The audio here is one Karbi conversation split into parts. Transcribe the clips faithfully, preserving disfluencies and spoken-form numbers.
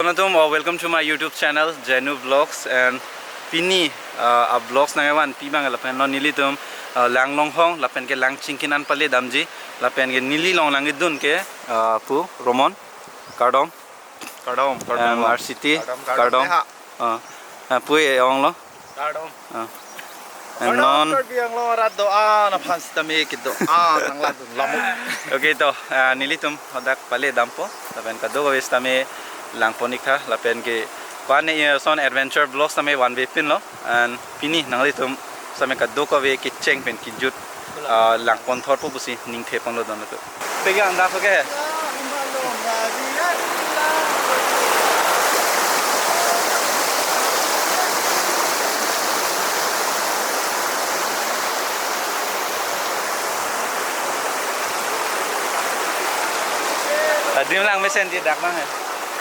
Atum, uh, welcome to my YouTube channel, Jenu Vlogs, and pini, uh, a vlogs nangvanpi abang lapen non nelitum, uh, Langlonghong lapen ke Langchingkin an pale damji, lapen ke neli along langdun ke, uh, pu Romon, kardom, Kardom, and kardom. R C T, Kardom, kardom, kardom. Sehat. Uh, uh, pu e-ong lo. Kardom. Ah. And Kardom, non Karbi Anglong arat do-an aphan sitame kedo-an nanglanglangdun lamuk. Okay to, ah, nelitum hadak pale dampo, lapen kadokave sitame langpon-ik tha, lapen ke pan e son adventure vlogs sitame vanvepinlo, and pini nanglitum sitame kadokave kecheng pen kejut, ah, langpon thorpo pusi ningtheponlo don atum. Pegang dak, okay. Adim lang mesen di dak bang ya.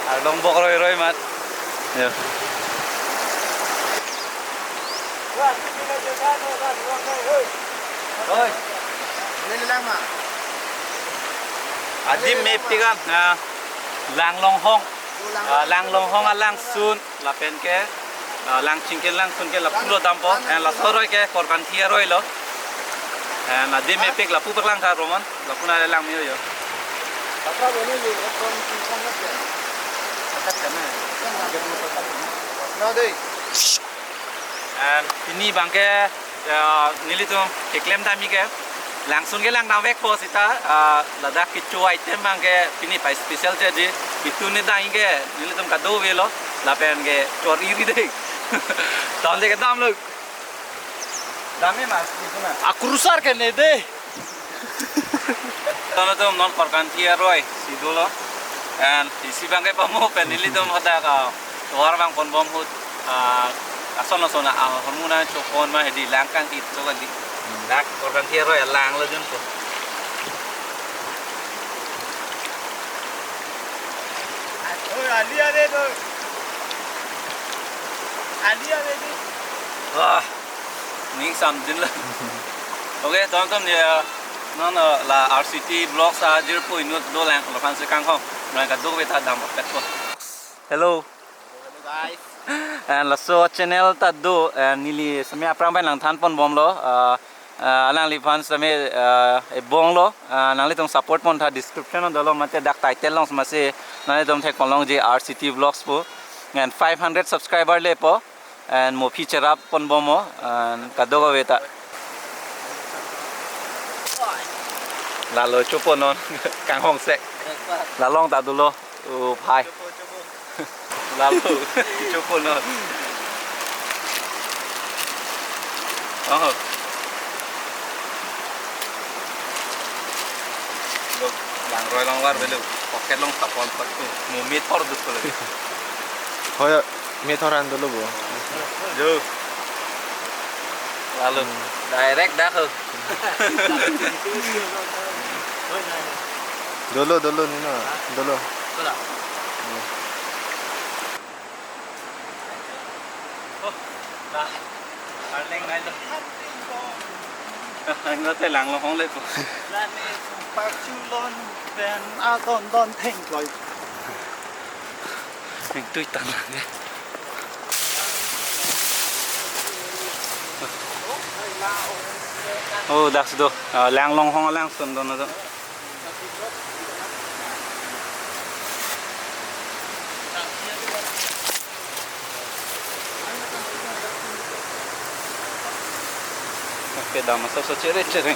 Arlong bok roi roi mat. Ya. Oi. Ini lang ma. Adim mepik an, ah, Langlonghong. Ah, Langlonghong alangsun, lapen ke, ah, Langchingkin alangsun ke lapulo dampo, and laso aroi ke Korkanthi aroi lo. And adim mepik lapu paklang tha Romon, lapu nanglang me-o yo. Na dei. And pini abang ke, ah, nelitum keklem damji ke langsun ke langdam vekpo seta, ah, ladak kecho item abang ke pini pa special che di, itu ne dang ke nelitum kadokave lo, lapen ke chor-i ri dei. Ton de kedam lo. Dam-e mas, itu na. Akrusar ke ne dei. Ton atum, non Korkanthi aroi si dolo. And isi abang ke pamo pen nelitum hadak, ah, tovar vangpon bom ahut, ah, ason ason, ah, hormu nangchopon ma hedi lang kang-it cho kan di. Dak Korkanthi aroi alang lo junpo. Oi, ali ave do. Ali ave do. Wah. Ning samjin lo. Okay, ton atum ya, non, uh, la R C T Vlogs ajirpo inut dolang, laphan si kanghong. Nang kadokave ta dam apet po. Hello. Hello, guys. And laso channel ta do, and neli sitame aphrang pen nangthanpon bomlo. Uh, uh, alangliphan sitame, uh, ebong lo. Uh, nanglitum support pon tha, description along dolo mate dak title along sitame si nanglitum thekpon longji R C T Vlogs pu. And five hundred subscriber lepo. And mo aphi cherap pon bom mo, and kadokave ta. Lalo chopo non, kanghong sek. La along ta dolo, o phai. Lalo, chopo non. Oh. Lo, langroi along var avelo, pocket along tapon patu, mo me thor dut ko lagi. Hoy, me thor an dolo bo. Jo. Lalo, hmm, direct dak ho. Dolo, dolo, nino, dolo. Dolo. Oh, dah. Arleng nai lo. Ang lo te Langlonghong lepo. Lani sumpak chulon pen adon don thengkloi. Ningtui tan lang ya. Oh, dak si do. Ah, Langlonghong alangsun don atum. Oke, dam asap so chere chere.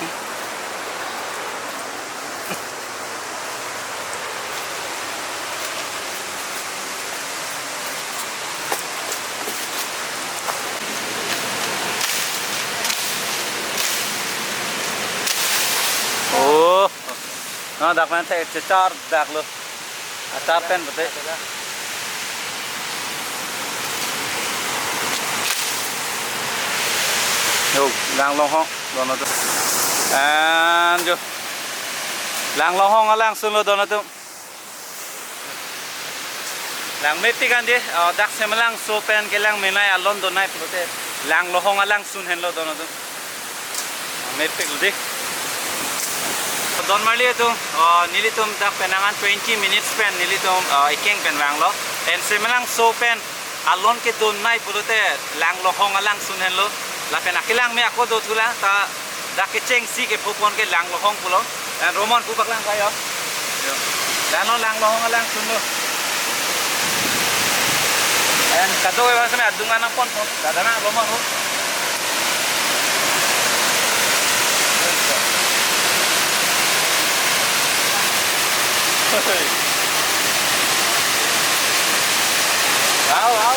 Oh. Na dak pen thek chechar dak lo. Achar pen pute. Yo, Langlonghong, don atum. And yo. Langlonghong alangsun lo don atum. Lang mepik an di, oh, dak Semalangso pen kelang menei alon donei pulote Langlonghong alangsun henlo don atum. Lang mepik lo di. Don marli atum, oh, nelitum dak penang an twenty minutes pen nelitum, oh, ekeng pen vanglo. Ensemenangso pen alon kedun nai pulote Langlonghong alangsun henlo. Lapen akelang me ako do thulang ta, dak kechengsi kepho pon ke Langlonghong pulo. En Roman pu paklang kayo. Yo. Lano Langlonghong alangsun lo. En kado e bang seme adung anang pon pon. Dada na Roman ho. Wow, wow.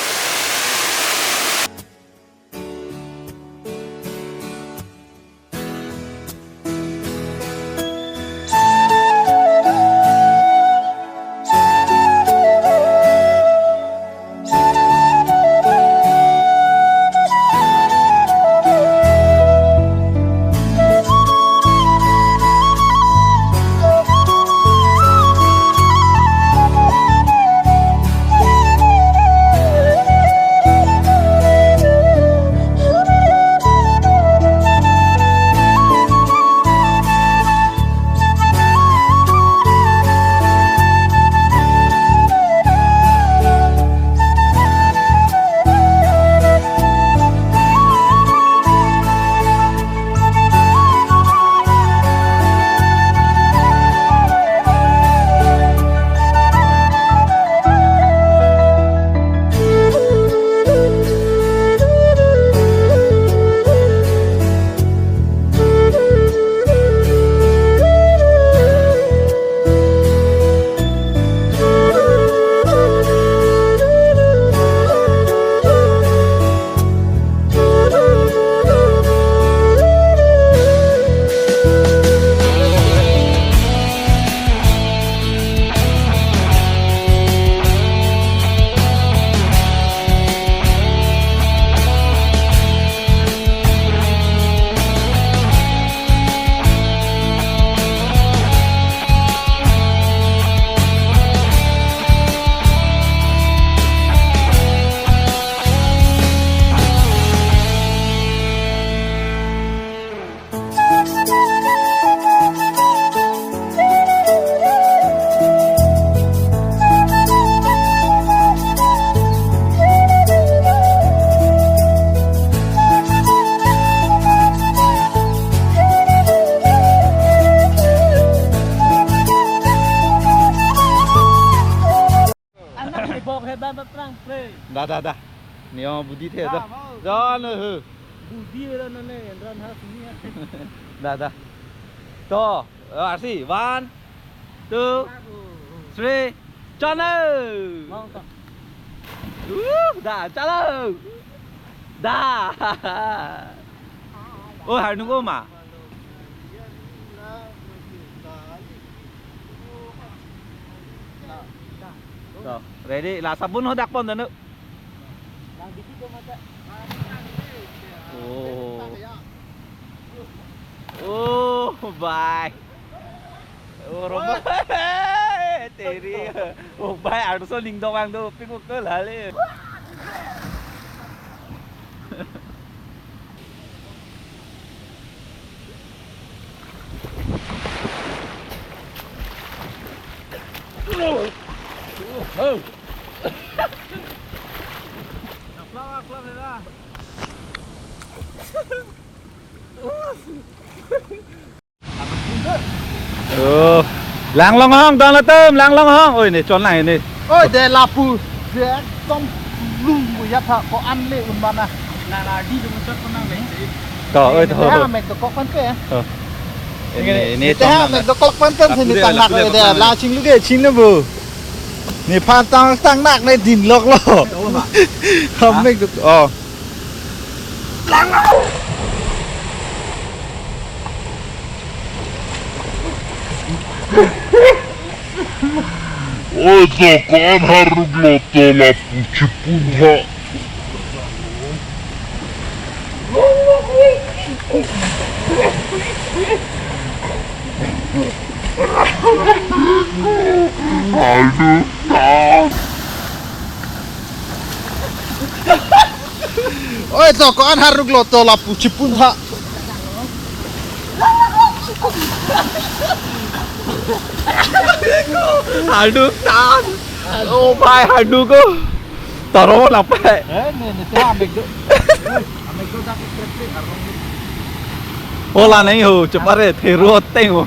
Anak ni bok hebat, baplang, pre. Dah, dah, dah. Ni orang budi the dah. Dah, mau. Dah, nah, he. Budi orang nane, yang ran ha sini ya. Dah, dah. To, eh, arsi, one, two, three, chalo. Mau tak? Uh, dah, chalo. Dah. Oh, harnung ko ma. To, ready? La sabun ho dak pon danu. Oh. Oh, bye. Oh, Romo. Teri. Oh, bye. Arso ning dong ang do. Pik ko lale. Oh, Langlonghong, dong latum, Langlonghong. Oi, ne chon lang ne. Oi, de lapu, de ekdom lung bu ya tha ko an le un bana. Na na di dum chot ko nang le. To, oi, to. Te ha mek dokok pen ke. To. Ini, ini, te ha mek dokok pen ke, sini tang nak le de, la ching lu ke, ching le bu. Ni phan tang, tang nak ne din lok lo. Oh, ma. Ha mek dok, oh. Oi, to ko-an haruk lo to lapu chipun ha. Aduh, tas. Oi, to ko-an haruk lo to lapu chipun tha. Aduh, tas. Oh, bhai, hadu ko. Taro lapai. Eh, ne ne sa amekdo. Amekdo dak trek trek arong. Oh, la nai ho, cepat re, theru ateng ho.